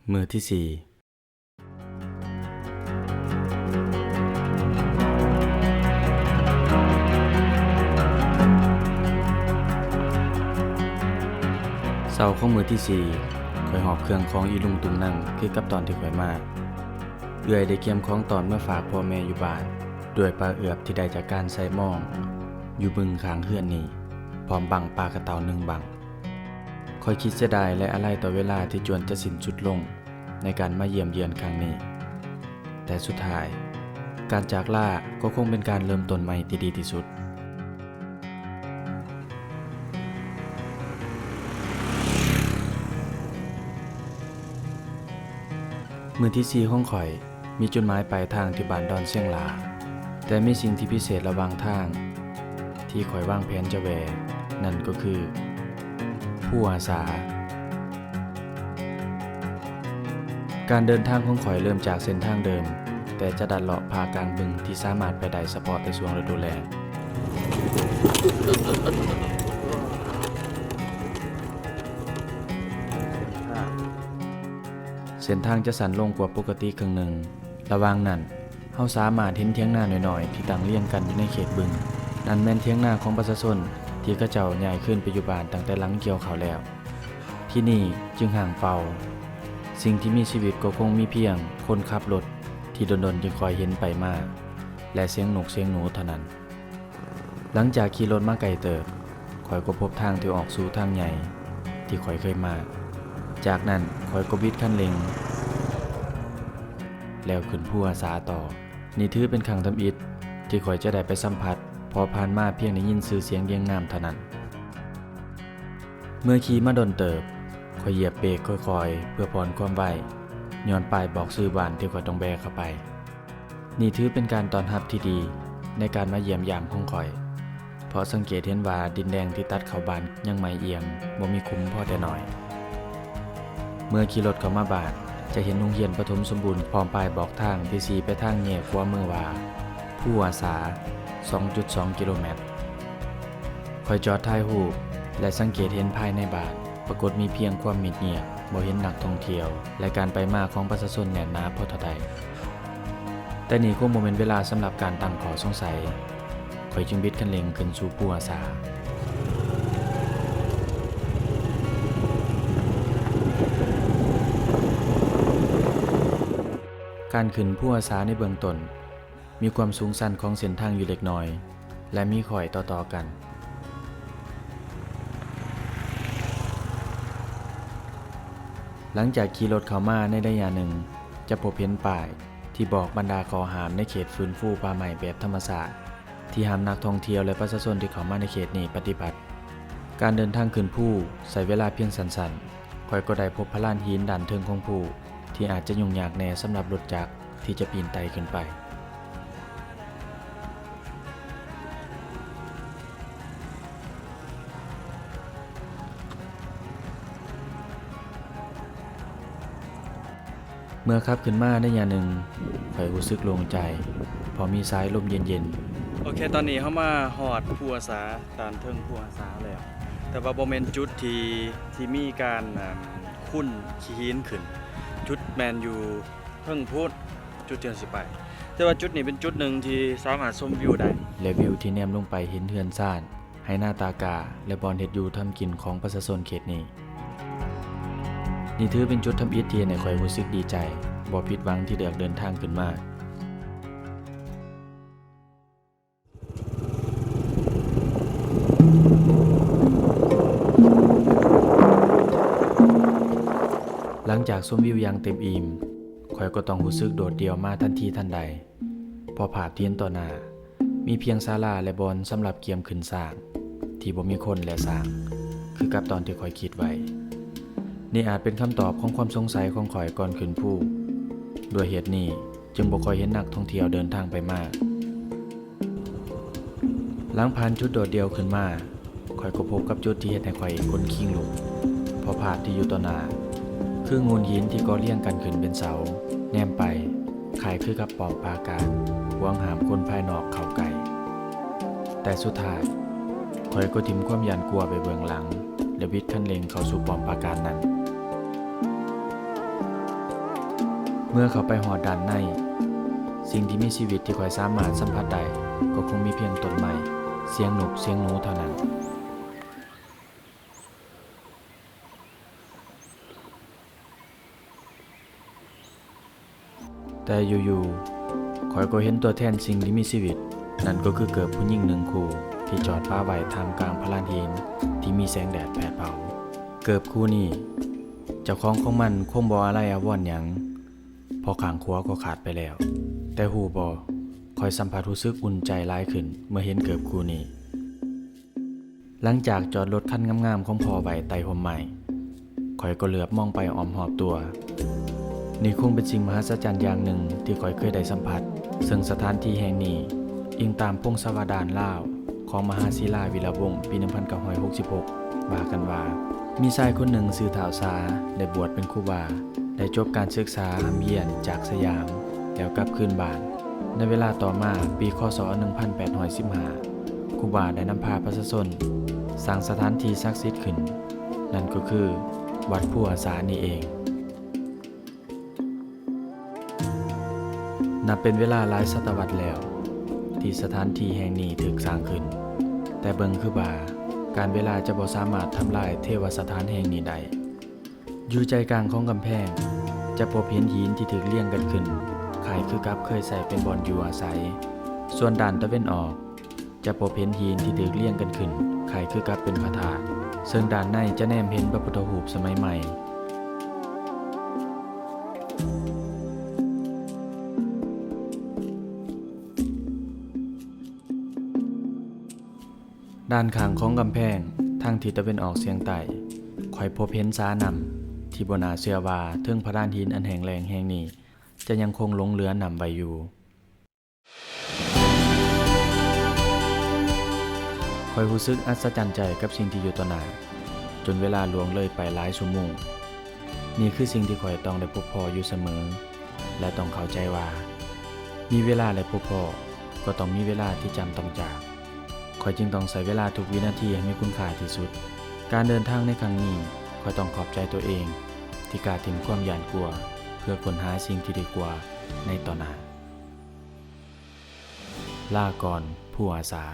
ມື້ທີສີ່ ເຊົ້າຂອງມື້ທີສີ່ ຂ້ອຍຫອບເຄື່ອງຂອງອີລຸງຕຸງນັງຄືກັບຕອນທີ່ຂ້ອຍມາ. ເອື້ອຍໄດ້ກຽມຂອງຕ້ອນມາຝາກພໍ່ແມ່ຢູ່ບ້ານ ດ້ວຍປາເອືອບທີ່ໄດ້ຈາກການໃສ່ມອງຢູ່ບຶງຂ້າງເຮືອນນີ້ ພ້ອມບັ້ງປາກະເຕົາໜຶ່ງບັ້ງ. ຂ້ອຍຄິດເສຍດາຍ ແລະ ອາໄລຕໍ່ເວລາທີ່ຈວນຈະສິ້ນສຸດລົງໃນການມາຢ້ຽມຢຽນຄັ້ງນີ້, ແຕ່ສຸດທ້າຍ ການຈາກລາກໍຄົງເປັນການເລີ່ມຕົ້ນໃໝ່ທີ່ດີທີ່ສຸດ. ມື້ທີສີ່ຂອງຂ້ອຍ ມີຈຸດໝາຍປາຍທາງທີ່ບ້ານດອນຊຽງຫຼາ, ແຕ່ມີສິ່ງທີ່ພິເສດລະຫວ່າງທາງທີ່ຂ້ອຍວາງແຜນຈະແວ່, ນັ້ນກໍຄືພູອາສາ. ການເດີນທາງຂອງຂ້ອຍເລີ່ມຈາກເສັ້ນທາງເດີມ, ແຕ່ຈະລັດເລາະຜ່າກາງບຶງທີ່ສາມາດໄປໄດ້ສະເພາະແຕ່ຊ່ວງລະດູແລ້ງ. ເສັ້ນທາງຈະສັ້ນລົງກວ່າປົກກະຕິເຄິ່ງໜຶ່ງ. ລະຫວ່າງນັ້ນ, ເຮົາສາມາດເຫັນຖຽງນານ້ອຍໆທີ່ຕັ້ງລຽງກັນຢູ່ໃນເຂດບຶງ. ນັ້ນແມ່ນຖຽງນາຂອງປະຊາຊົນທີ່ເຂົາເຈົ້າຍ້າຍຄືນໄປຢູ່ບ້ານຕັ້ງແຕ່ຫຼັງກ່ຽວເຂົ້າແລ້ວ. ທີ່ນີ້ຈຶ່ງຫວ່າງເປົ່າ. ສິ່ງທີ່ມີຊີວິດກໍຄົງມີພຽງຄົນຂັບລົດທີ່ດົນໆຈຶ່ງຄ່ອຍເຫັນໄປມາ ແລະ ສຽງນົກສຽງໜູເທົ່ານັ້ນ. ຫຼັງຈາກຂີ່ລົດມາໄກເຕີບ, ຂ້ອຍກໍພົບທາງທີ່ອອກສູ່ທາງໃຫຍ່ທີ່ຂ້ອຍເຄີຍມາ. ຈາກນັ້ນຂ້ອຍກໍບິດຄັນເລັ່ງ ແລ້ວຂຶ້ນພູອາສາຕໍ່. ນີ້ຖືເປັນຄັ້ງທຳອິດທີ່ຂ້ອຍຈະໄດ້ໄປສຳຜັດ, ເພາະຜ່ານມາພຽງໄດ້ຍິນຊື່ສຽງລຽງນາມເທົ່ານັ້ນ. ເມື່ອຂີ່ມາດົນເຕີບ, ຂ້ອຍຢຽບເບຣກຄ່ອຍໆເພື່ອຜ່ອນຄວາມໄວ, ຍ້ອນປ້າຍບອກຊື່ບ້ານທີ່ຂ້ອຍຕ້ອງແບກເຂົ້າໄປ. ນີ້ຖືເປັນການຕ້ອນຮັບທີ່ດີໃນການມາຢ້ຽມຢາມຂອງຂ້ອຍ, ເພາະສັງເກດເຫັນວ່າດິນແດງທີ່ຕັດເຂົ້າບ້ານຍັງໃໝ່ອ່ຽມ, ບໍ່ມີຂຸມພໍແຕ່ໜ້ອຍ. ເມື່ອຂີ່ລົດເຂົ້າມາບ້ານ, ຈະເຫັນໂຮງຮຽນປະຖົມສົມບູນ ພ້ອມປ້າຍບອກທາງທີ່ຊີ້ໄປທາງແຍກຂວາມືວ່າ ພູອາສາ ສອງຈຸດສອງກິໂລແມັດ. ຂ້ອຍຈອດຖ່າຍຮູບ ແລະ ສັງເກດເຫັນພາຍໃນບ້ານ ປາກົດມີພຽງຄວາມມິດງຽບ, ບໍ່ເຫັນນັກທ່ອງທ່ຽວ ແລະ ການໄປມາຂອງປະຊາຊົນແໜ້ນໜາພໍເທົ່າໃດ. ແຕ່ນີ້ຄົງບໍ່ແມ່ນເວລາສຳລັບການຕັ້ງຂໍ້ສົງໄສ, ຂ້ອຍຈຶ່ງບິດຄັນເລັ່ງຂຶ້ນສູ່ພູອາສາ. ການຂຶ້ນພູອາສາໃນເບື້ອງຕົ້ນ ມີຄວາມສູງຊັນຂອງເສັ້ນທາງຢູ່ເລັກນ້ອຍ ແລະ ມີຄ້ອຍຕໍ່ໆກັນ. ຫຼັງຈາກຂີ່ລົດເຂົ້າມາໃນໄລຍະໜຶ່ງ, ຈະພົບເຫັນປ້າຍທີ່ບອກບັນດາຂໍ້ຫ້າມໃນເຂດຟື້ນຟູປ່າໄມ້ແບບທຳມະຊາດ ທີ່ຫ້າມນັກທ່ອງທ່ຽວ ແລະ ປະຊາຊົນທີ່ເຂົ້າມາໃນເຂດນີ້ປະຕິບັດ. ການເດີນທາງຂຶ້ນພູໃຊ້ເວລາພຽງສັ້ນໆ, ຂ້ອຍກໍໄດ້ພົບພະລານຫີນດ້ານເທິງຂອງພູ ທີ່ອາດຈະຫຍຸ້ງຍາກແດ່ສຳລັບລົດຈັກທີ່ຈະປີນໄຕ່ຂຶ້ນໄປ. ເມື່ອຂັບຂຶ້ນມາໄລຍະໜຶ່ງ, ຂ້ອຍຮູ້ສຶກໂລ່ງໃຈ ເພາະມີສາຍລົມເຢັນໆ. ໂອເຄ, ຕອນນີ້ເຮົາມາຮອດພູອາສາ, ດ້ານເທິງພູອາສາແລ້ວ, ແຕ່ວ່າບໍ່ແມ່ນຈຸດທີ່, ທີ່ມີການ, ອາ, ຂຸ້ນຂີ້ຫີນຂຶ້ນ. ຈຸດແມ່ນຢູ່ເທິງພຸ້ນ, ຈຸດທີ່ເຮົາຊິໄປ. ແຕ່ວ່າຈຸດນີ້ເປັນຈຸດໜຶ່ງທີ່ສາມາດຊົມວິວໄດ້ ແລະ ວິວທີ່ແນມລົງໄປເຫັນເຮືອນຊານ, ໄຮ່ນາຕາກ້າ ແລະ ບ່ອນເຮັດຢູ່ທຳກິນຂອງປະຊາຊົນເຂດນີ້. ນີ້ຖືເປັນຈຸດທຳອິດທີ່ເຮັດໃຫ້ຂ້ອຍຮູ້ສຶກດີໃຈ, ບໍ່ຜິດຫວັງທີ່ເລືອກເດີນທາງຂຶ້ນມາ. ຫຼັງຈາກຊົມວິວຢ່າງເຕັມອີ່ມ, ຂ້ອຍກໍຕ້ອງຮູ້ສຶກໂດດດ່ຽວມາທັນທີທັນໃດ, ເພາະພາບທີ່ເຫັນຕໍ່ໜ້າ ມີພຽງສາລາ ແລະ ບ່ອນສຳລັບກຽມຂຶ້ນຊ້າງ ທີ່ບໍ່ມີຄົນ ແລະ ຊ້າງ ຄືກັບຕອນທີ່ຂ້ອຍຄິດໄວ້. ນີ້ອາດເປັນຄຳຕອບຂອງຄວາມສົງໄສຂອງຂ້ອຍກ່ອນຂຶ້ນພູ. ດ້ວຍເຫດນີ້ຈຶ່ງບໍ່ຄ່ອຍເຫັນນັກທ່ອງທ່ຽວເດີນທາງໄປມາ. ຫຼັງຜ່ານຈຸດໂດດດ່ຽວຂຶ້ນມາ, ຂ້ອຍກໍພົບກັບຈຸດທີ່ເຮັດໃຫ້ຂ້ອຍຂົນຄີງລຸກ, ເພາະພາບທີ່ຢູ່ຕໍ່ໜ້າ ຄືໂງ່ນຫີນທີ່ກໍ່ລຽງກັນຂຶ້ນເປັນເສົາ, ແນມໄປຄ້າຍຄືກັບປ້ອມປາການ ຫວງຫ້າມຄົນພາຍນອກເຂົ້າໃກ້. ແຕ່ສຸດທ້າຍ, ຂ້ອຍກໍຖິ້ມຄວາມຢ້ານກົວໄວ້ເບື້ອງຫຼັງ ແລະ ບິດຄັນເລັ່ງເຂົ້າສູ່ປ້ອມປາການນັ້ນ. ເມື່ອເຂົ້າໄປຮອດດ້ານໃນ, ສິ່ງທີ່ມີຊີວິດທີ່ຂ້ອຍສາມາດສຳຜັດໄດ້ກໍຄົງມີພຽງຕົ້ນໄມ້, ສຽງນົກ, ສຽງໜູເທົ່ານັ້ນ. ແຕ່ຢູ່ໆ ຂ້ອຍກໍເຫັນຕົວແທນສິ່ງທີ່ມີຊີວິດ, ນັ້ນກໍຄືເກີບຜູ້ຍິງໜຶ່ງຄູ່ທີ່ຈອດປະໄວ້ທ່າມກາງພະລານຫີນທີ່ມີແສງແດດແຜດເຜົາ. ເກີບຄູ່ນີ້ ເຈົ້າຂອງຂອງມັນຄົງບໍ່ອາໄລອາວອນຫຍັງ, ເພາະຂ້າງຂວາກໍຂາດໄປແລ້ວ. ແຕ່ຮູ້ບໍ່, ຂ້ອຍສຳຜັດຮູ້ສຶກອຸ່ນໃຈຫຼາຍຂຶ້ນເມື່ອເຫັນເກີບຄູ່ນີ້. ຫຼັງຈາກຈອດລົດຄັນງາມໆຂອງພໍ່ໄວ້ໃຕ້ຮົ່ມໄມ້, ຂ້ອຍກໍເຫຼືອບມອງໄປອ້ອມຮອບຕົວ. ນີ້ຄົງເປັນສິ່ງມະຫັດສະຈັນຢ່າງໜຶ່ງທີ່ຂ້ອຍເຄີຍໄດ້ສຳຜັດ, ເຊິ່ງສະຖານທີ່ແຫ່ງນີ້, ອີງຕາມພົງສາວະດານລາວຂອງມະຫາສີລາວິລະວົງ ປີໜຶ່ງພັນເກົ້າຮ້ອຍຫົກສິບຫົກ ວ່າກັນວ່າ ມີຊາຍຄົນໜຶ່ງຊື່ທ້າວສາ ໄດ້ບວດເປັນຄູບາ, ໄດ້ຈົບການສຶກສາຮ່ຳຮຽນຈາກສະຫຍາມ ແລ້ວກັບຄືນບ້ານ. ໃນເວລາຕໍ່ມາ, ປີ ຄ.ສ. ໜຶ່ງພັນແປດຮ້ອຍສິບຫ້າ ຄູບາໄດ້ນຳພາປະຊາຊົນສ້າງສະຖານທີ່ສັກສິດຂຶ້ນ, ນັ້ນກໍຄືວັດພູອາສານີ້ເອງ. ນັບເປັນເວລາຫຼາຍສະຕະວັດແລ້ວ ທີ່ສະຖານທີ່ແຫ່ງນີ້ຖືກສ້າງຂຶ້ນ, ແຕ່ເບິ່ງຄືວ່າການເວລາຈະບໍ່ສາມາດທຳລາຍເທວະສະຖານແຫ່ງນີ້ໄດ້. ຢູ່ໃຈກາງຂອງກຳແພງ ຈະພົບເຫັນຫີນທີ່ຖືກລຽງກັນຂຶ້ນ ຄ້າຍຄືກັບເຄີຍໃຊ້ເປັນບ່ອນຢູ່ອາໄສ. ສ່ວນດ້ານຕາເວັນອອກ ຈະພົບເຫັນຫີນທີ່ຖືກລຽງກັນຂຶ້ນ ຄ້າຍຄືກັບເປັນພະທາດ, ເຊິ່ງດ້ານໃນຈະແນມເຫັນພະພຸດທະຮູບສະໄໝໃໝ່. ດ້ານຂ້າງຂອງກຳແພງ ທາງທິດຕາເວັນອອກສຽງໃຕ້, ຂ້ອຍພົບເຫັນສານ້ຳທີ່ບໍ່ໜ້າເຊື່ອວ່າເທິງພະລານຫີນອັນແຫ້ງແລ້ງແຫ່ງນີ້ ຈະຍັງຄົງຫຼົງເຫຼືອນ້ຳໄວ້ຢູ່. ຂ້ອຍຮູ້ສຶກອັດສະຈັນໃຈກັບສິ່ງທີ່ຢູ່ຕໍ່ໜ້າ, ຈົນເວລາລ່ວງເລີຍໄປຫຼາຍຊົ່ວໂມງ. ນີ້ຄືສິ່ງທີ່ຂ້ອຍຕ້ອງໄດ້ພົບພໍ້ຢູ່ສະເໝີ ແລະ ຕ້ອງເຂົ້າໃຈວ່າ ມີເວລາໄດ້ພົບພໍ້ ກໍຕ້ອງມີເວລາທີ່ຈຳຕ້ອງຈາກ. ຂ້ອຍຈຶ່ງຕ້ອງໃຊ້ເວລາທຸກວິນາທີໃຫ້ມີຄຸນຄ່າທີ່ສຸດ. ການເດີນທາງໃນຄັ້ງນີ້, ຂ້ອຍຕ້ອງຂອບໃຈຕົວເອງທີ່ກ້າຖິ້ມຄວາມຢ້ານກົວ ເພື່ອຄົ້ນຫາສິ່ງທີ່ດີກວ່າໃນຕໍ່ໜ້າ. ລາກ່ອນ ພູອາສາ.